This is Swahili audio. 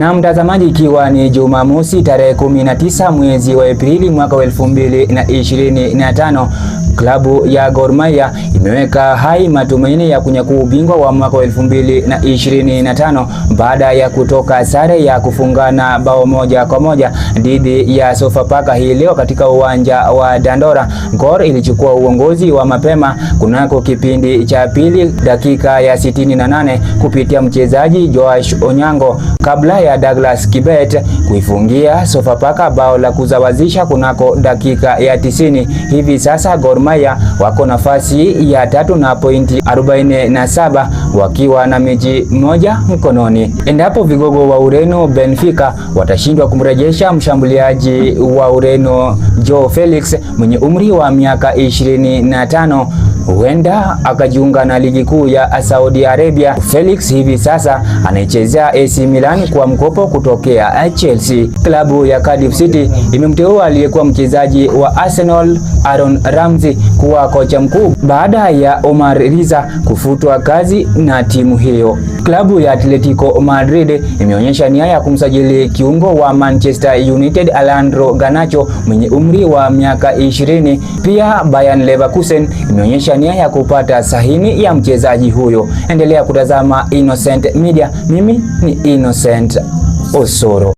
Na mtazamaji, ikiwa ni Jumamosi tarehe 19 mwezi wa Aprili mwaka wa 2025, klabu ya Gor Mahia imeweka hai matumaini ya kunyakua ubingwa wa mwaka wa 2025 baada ya kutoka sare ya kufungana bao 1-1 dhidi ya Sofapaka hii leo katika uwanja wa Dandora. Gor ilichukua uongozi wa mapema kunako kipindi cha pili dakika ya 68 kupitia mchezaji Joash Onyango kabla ya Douglas Kibet kuifungia Sofapaka bao la kusawazisha kunako dakika ya 90. Hivi sasa Gor Mahia wako nafasi ya tatu na pointi 47 wakiwa na mechi moja mkononi. Endapo vigogo wa Ureno Benfica watashindwa kumrejesha mshambuliaji wa Ureno Joao Felix mwenye umri wa miaka 25, huenda akajiunga na ligi kuu ya Saudi Arabia. Felix hivi sasa anaichezea AC Milan kwa mkopo kutokea Chelsea. Klabu ya Cardiff City imemteua aliyekuwa mchezaji wa Arsenal Aaron Ramsey kuwa kocha mkuu baada ya Omar Riza kufutwa kazi na timu hiyo. Klabu ya Atletico Madrid imeonyesha nia ya kumsajili kiungo wa Manchester United Alejandro Garnacho mwenye umri wa miaka 20. Pia Bayern Leverkusen imeonyesha nia ya kupata sahini ya mchezaji huyo. Endelea kutazama Innocent Media. Mimi ni Innocent Osoro.